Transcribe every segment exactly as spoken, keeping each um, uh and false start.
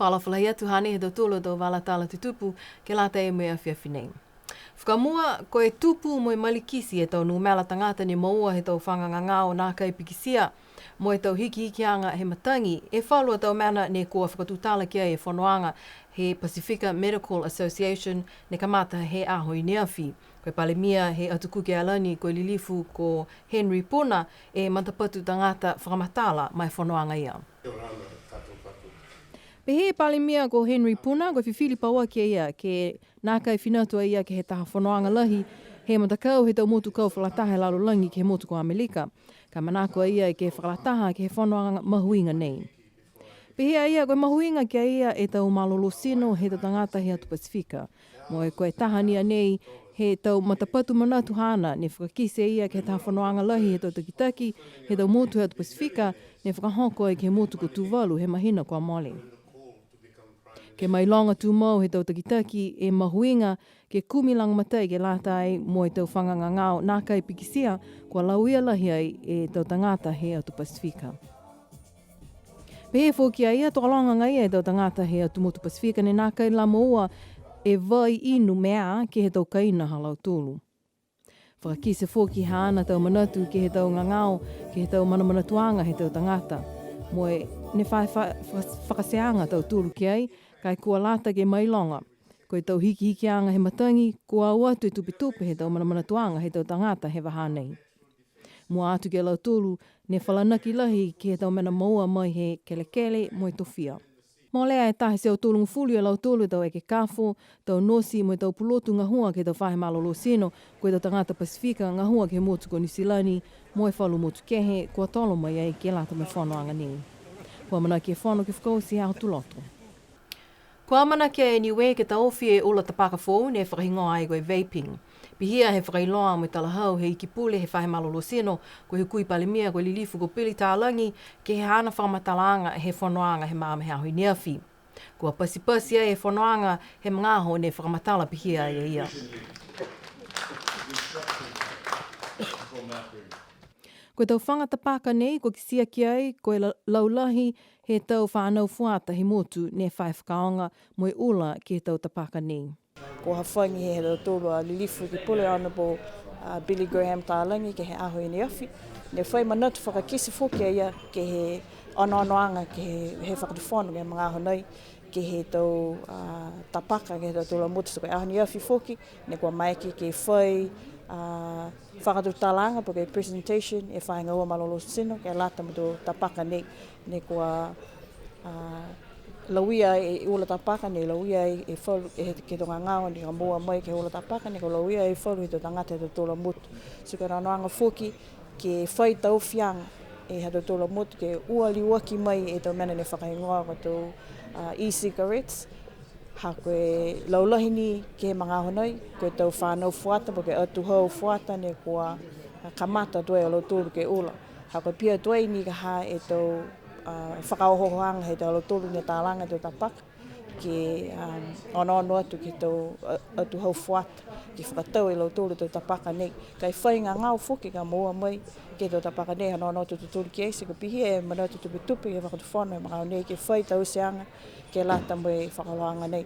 Fakaalofa lahi atu, hanei e tau tala, tau vala tala tutupu ke lata mo e afiafi nei. Fakamua, ko e tupu mo e malikiti e tau numela tagata ne moua he tau faga gagao nākai pikitia, mo e tau hikihikiaga he matagi, e falu a tau mena ne kua fakatutala ki ai e fonoaga he Pasifika Medical Association ne kamata he aho i neafi. Ko e Palemia he Atu Kuki Airani, ko e Lilifu ko Henry Puna, e matapatu tagata fakamatala ma e fonoaga ia. Pehē e Palemia ko Henry Puna, ko e fifili pauaki a ia ke nākai fina atu a ia ke he taha fonoaga lahi he matakau he tau motu kau fakalataha he lalolagi ke he motu ko Amelika. Ka manako a ia ke fakalataha ke he fonoaga mahuiga nei. Pehē a ia, ko e mahuiga ki a ia e tau malolō tino he tau tagata he atu Pasifika. Mo e ko e taha ni a nei he tau matapatu manatu haana ne fakakite e ia ke he taha fonoaga lahi he tau takitaki he tau motu he atu Pasifika, ne fakahoko ai ke he motu ko Tuvalu he mahina kua mole. Ke mailoga tumau he tau takitaki e mahuiga ke kumi lagomatai ke lata ai mo e tau faga gagao nākai pikitia, kua lauia lahi ai e tau tagata he atu Pasifika. Pehē foki a ia, tokologa agaia e tau tagata he atu motu Pasifika ne nākai la moua e vai inu mea ke he tau kaina ha lautolu. Fakakite foki haana tau manatu ke he tau gagao, ke he tau manamanatuaga he tau tagata. Mo e ne fa-, fa-, fa-, fakateaga a tautolu ki ai, ka e kua lata ke mailoga. Ko e tau hikihikiaga he matagi, kua o atu e tupetupe he tau manamanatuaga he tau tagata he vahā nei. Mua atu ki a lautolu, ne falanaki lahi ke he tau mena moua mai he kelekele mo e tofia. Molea e taha e teau tolugofulu ia lautolu e tau ekekafo, tau nosi mo e tau pulotu gahua ke he tau faahi malolō tino, ko e tau tagata Pasifika gahua ke he motu ko Niu Silani, mo e falu motu kehe, kua tolo mai ai ke lata mo e fonoaga nei. Kua amanaki e fono ke fakaoti he aho Tuloto. Kua amanaki e Niue ke taofi e ula tapaka foou ne fakahigoa ai ko e vaping. Pihia he fakailoa mo e talahau he Iki Pule he faahi malolō tino, ko e Hukui Palemia ko e Lilifu ko Billy Talagi, ke he haana fakamatalaaga he fonoaga he magaaho i neafi. Kua pasipasi ai e fonoaga he magaaho ne fakamatala pihia ai e ia. Ko e tau faga tapaka nei, kua kitia ki ai, ko e la-, laulahi he tau fanau fuata he motu ne fai fakaaoga mo e ula ke he tau tapaka nei. Kua hafagi he ha tautolu a Lilifu Iki Pule Honourable, a, Billy Graham Talagi ke he aho i neafi. Ne fai manatu fakakite foki a ia ke he onoonoaga ke he, he fakatufono ke he magaaho nei, ke he tau, a, tapaka ke he ha tautolu a motu. So ko e aho i neafi foki, ne kua maeke ke fai, a, fakatutalaaga po ke presentation e faahi gahua malolō tino ke lata mo e tau tapaka nei, ne kua, a, lauia e ula tapaka nei, lauia e falu, e, ke he tau gagao ne kua moua mai ke he ula tapaka nei, kua lauia e falu he tau tagata he ha tautolu a motu. So ko e onoonoaga foki ke fai taofiaga e ha tautolu a motu ke ua liuaki mai e tau mena ne fakahigoa ko e tau, a, e-cigarettes. Ha ko e laulahi ni ke he magaaho nei, ko e tau fanau fuata, po ke atuhau fuata ne kua kamata tuai a lautolu ke ula. Ha ko e pihia tuai ni ka ha e tau, a, fakaohoohoaga he ha tautolu ne talaga e tau tapaka, ke, um, onoono atu ke he tau, a, atuhau fuata, ke fakatau e lautolu e tau tapaka nei. Ka e fai gagao foki ka moua mai ke he tau tapaka nei, onoono atu a tautolu ki ai, ti kua pihia e manatu tupetupe he fakatufono he magaaho nei ke fai tauteaga ke lata mo e fakaholoaga nei.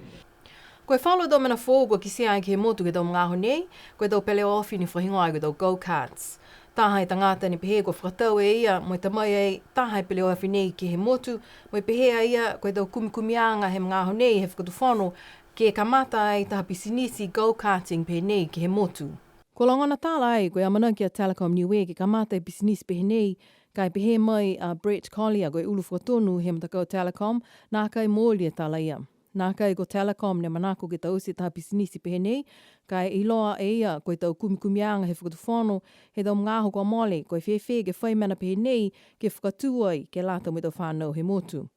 Ko e falu tau mena foou kua kitia ai ke he motu ke he tau magaaho nei, ko e tau peleoafi ne fakahigoa ai ko e tau go-karts. Taha e tagata ne pehē kua fakatau e ia mo e ta mai ai taha e peleoafi nei ke he motu, mo e pehē a ia ko e tau kumikumiaga he magaaho nei he fakatufono ke kamata ai taha pisinisi go-karting pehē nei ke he motu. Kua logona tala ai, ko e amanaki a Telecom Niue ke kamata e pisinisi pehē nei, ka e pehē mai a Brett Collier, ko e ulu fakatonu he matakau Telecom, nākai mooli e tala ia. Nākai ko Telecom ne manako ke taute taha pisinisi pehē nei, ka e iloa e ia ko e tau kumikumiaga he fakatufono he tau magaaho kua mole, ko e fēfē ke fai mena pehē nei ke fakatū ai ke lata mo e tau fānau he motu.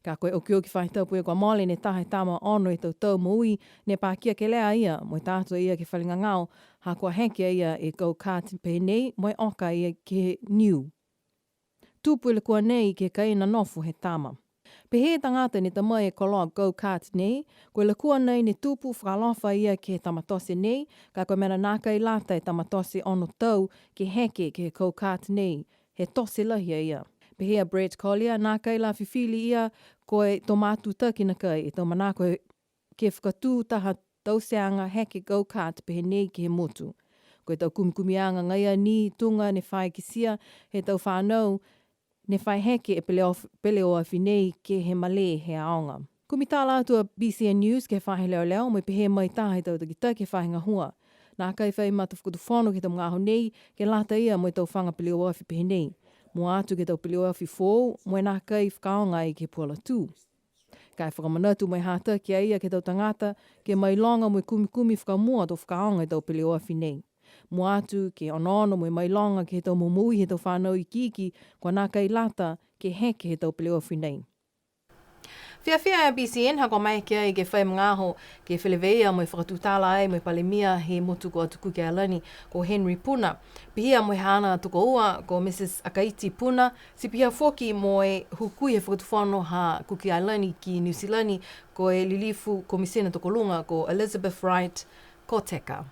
Ka ko e okioki faahi tapu kua mole ne taha e tama ono e tau tau moui, ne pakia kelea a ia, mo e ta atu a ia ke he fale gagao, ha kua heke a ia e go-kart pehē nei, mo e oka a ia ke he niu. Tupu e lekua nei ke he kaina nofo he tama. Pehē e tagata ne ta mai e koloa go-kart nei, ko e lekua nei ne tupu fakaalofa a ia ke he tama tote nei, ka ko e mena nākai lata e tama tote ono tau ke heke ke he go-kart nei, he tote lahi a ia. Pehē a Brett Collier, nākai la fifili ia ko e to matutaki nakai e tau manako ke fakatū taha tauteaga heke go-kart pehē nei ke he motu. Ko e tau kumikumiaga agaia ni tuga ne fai kitia he tau fānau ne fai heke e peleof-, peleoafi nei ke he malē he aoga. Kumi tala atu a B C N News ke he faahi leoleo mo e pehē mai taha he tau takitaki he faahi gahua. Nākai fai matafakatufono ke he tau magaaho nei ke lata ia mo e tau faga peleoafi pehē nei. Mua atu ke he tau peleoafi foou mo e nākai fakaaoga ai ke he puhala tū. Ka e fakamanatu mo e hataki a ia ke he tau tagata ke mailoga mo e kumikumi fakamua to fakaaoga e tau peleoafi nei. Mua atu ke onoono mo e mailoga ke he tau momoui he tau fānau ikiiki kua nākai lata ke heke he tau peleoafi nei. Fiafia e B C N ha kua maeke ai ke fai magaaho ke feleveia mo e fakatutala ai mo e Palemia he motu ko Atu Kuki Airani ko Henry Puna. Pihia mo e haana tokoua ko Mrs Akaiti Puna, ti pihia foki mo e hukui he fakatufono ha Kuki Airani ki Niu Silani ko e lilifu Komisina Tokoluga ko Elizabeth Wright Koteka.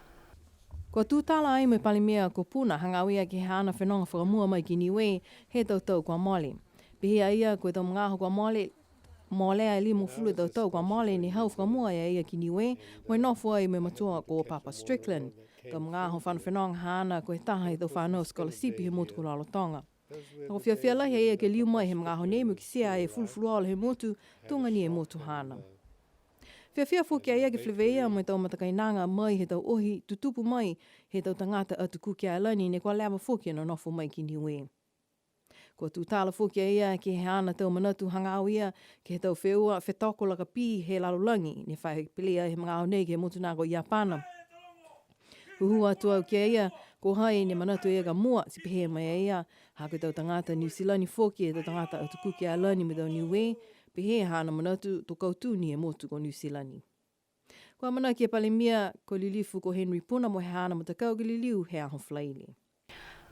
Kua tutala ai mo e Palemia ko Puna hagaao ia ke he haana fenoga fakamua mai ki Niue he tau tau kua mole. Pihia a ia ko e tau magaaho kua mole, molea e limagofulu e tau tau kua mole ne hau fakamua e ia ki Niue, mo e nofo ai mo e matua ko Papa Strickland. Tau magaaho fano fenoga haana ko e taha he tau fānau scholarship he motu ko Rarotonga. Kua fiafia lahi a ia ke liu mai he magaaho nei mo e kitia e fulufuluola he motu, tuga ni e motu haana. Fiafia foki a ia ke feleveia mo e tau matakainaga mai he tau ohi tutupu mai he tau tagata Atu Kuki Airani ne kua leva foki e nonofo mai ki Niue. Kua tutala foki a ia ke he haana tau manatu hagaao ia ke he tau feua fetoko lakapī he lalolagi ne fai pelē he magaaho nei ke he motu na ko Iapana. Hūhū atu au ki a ia, ko hai ne manatu a ia ka mua, ti pehē mai a ia, ha ko e tau tagata Niu Silani foki e tau tagata Atu Kuki Airani mo e tau Niue, pehē haana manatu to kautū ni e motu ko Niu Silani. Kua amanaki e Palemia ko e lilifu ko Henry Puna mo e haana matakau ke liliu he aho Falaile.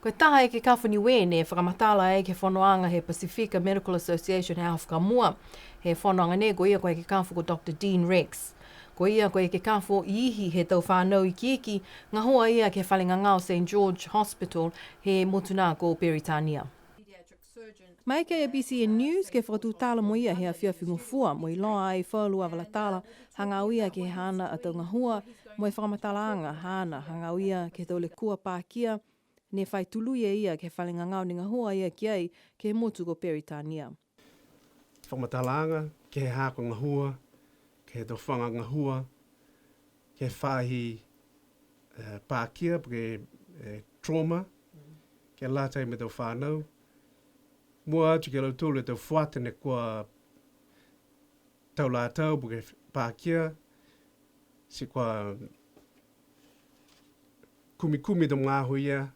Ko e taha e ekekafo Niue ne fakamatala ai ke he fonoaga he Pacific Medical Association he aho fakamua. He fonoaga nei ko ia ko e ekekafo ko Doctor Dean Rex. Ko ia ko e ekekafo ihi he tau fānau ikiiki, gahua ia ke he fale gagao Saint George Hospital he motu na ko Peritania. Maeke e B C N News ke fakatutala mo ia he afiafi Gofua mo e iloa ai falu a vala tala hagaao ia ke he haana a tau gahua mo e fakamatalaaga haana hagaao ia ke he tau lekua pakia ne fai tului e ia ke he fale gagao ne gahua ia ki ai ke he motu ko Peritania. Fakamatalaaga ke he haaku gahua, ke he tau faga gahua, ke he faahi, eh, pakia, po ke, eh, trauma, ke lata mo e tau fānau. Mua atu ki a lautolu e tau fuata ne kua tau lātau po ke pakia, ti kua kumikumi e tau magaaho ia,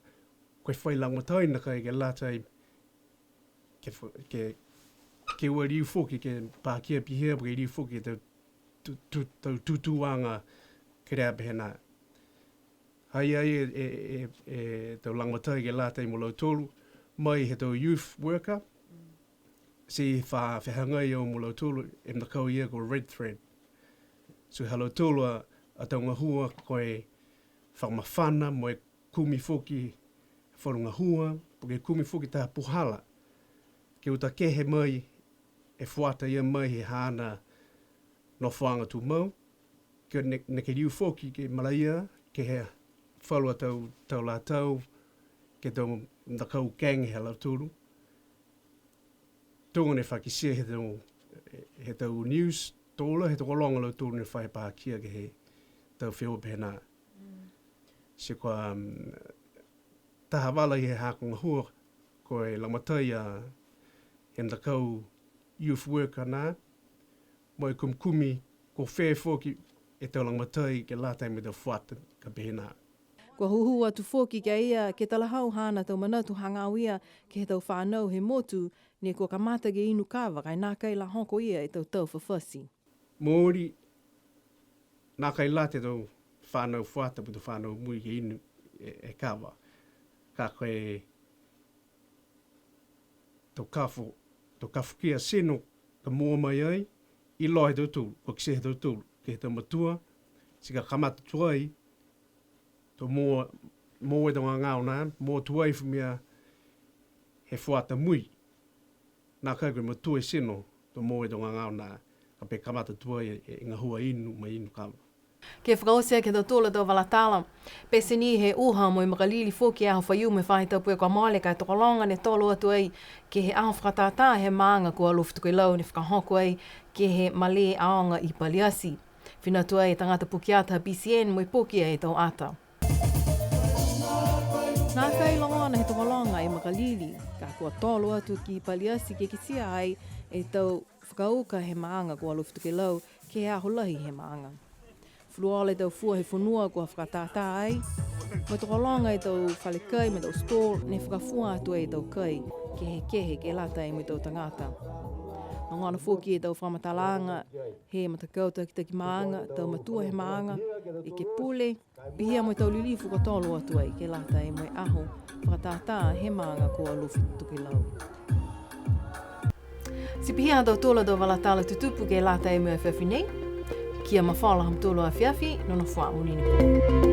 ko e fai lagomatai nakai ke lata ke fa-, ke, ke ua liu foki ke pakia pihia, po ke liu foki ke tau tu-, tu-, tau tutūaga kelea pehē nā. Ha i ai e, e, e, e tau lagomatai ke lata mo lautolu, mai he tau youth worker, ti fa-, fehagai au mo lautolu, e matakau ia ko Red Thread. So ha lautolu a, a tau gahua ko e fakamafana mo e kumi foki falu gahua, po ke kumi foki taha puhala. Ke uta kehe mai, e fuata ia mai he haana nofoaga tumau, ke ne, neke liu foki ke malaia, ke he falu a tau, tau lātau, ke he tau matakau kege ha lautolu. Tuga ne fa kitia he tau, he tau news, tō la he tokologa a lautolu ne fa pakia ke he tau feua pehē nā. Ti kua, um, taha vala he haaku gahua, ko e lagomatai a he matakau youth worker nā, mo e kumikumi ko fē foki e tau lagomatai ke lata mo e tau fuata ka pehē nā. Kua hūhū atu foki ki a ia ke talahau haana tau manatu hagaao ia ke he tau fānau he motu ne kua kamata ke inu kava ka e nākai la hoko ia e tau tau fafati. Mooli, nākai lata e tau fānau fuata po ke tau fānau mui ke inu e, e kava. Ka ko e tau kafo, tau kafo kia tino ka moua mai ai, iloa he tautolu, kua kitia he tautolu, ke he tau matua, ti ka kamata tuai, to moua, moua e tau gagao nā, moua tuai e falu mena he fuata mui. Nākai ko e matua e tino, to moua e tau gagao na, ka pehē kamata tuai e, e gahua inu, mo e inu kava. Ke fakaoti aki e tau tula tau vala tala. Pete ni he uha mo e makalili foki e aho Faiumu he faahi tapu kua mole, ka e tokologa ne tolo atu ai ke he aho fakatātā he maaga ko Alofi Tokelau ne fakahoko ai ke he malē aoga i Paliati. Fina atu ai e tagata pukeata ha BCN mo e puke e tau ata. Nākai logona he tokologa e makalili, ka kua tolo atu ki Paliati ke kitia ai e tau fakauka he maaga ko Alofi Tokelau ke he aho lahi he maaga. Fuluola e tau fua he fonua kua fakatātā ai, mo e tokologa e tau fale kai mo e tau stall ne fakafua atu ai e tau kai kehekehe ke lata mo e tau tagata. Logona foki e tau fakamatalaaga he matakau takitaki maaga, tau matua he maaga, ekepule, pihia mo e tau lilifu kua tolo atu ai ke lata mo e aho fakatātā he maaga ko Alofi Tokelau. Ti pihia ha tautolu a tau vala tala tutupu ke lata mo e afiafi nei. Kia mafola ha mutolu afiafi, nonofo ā, monuina.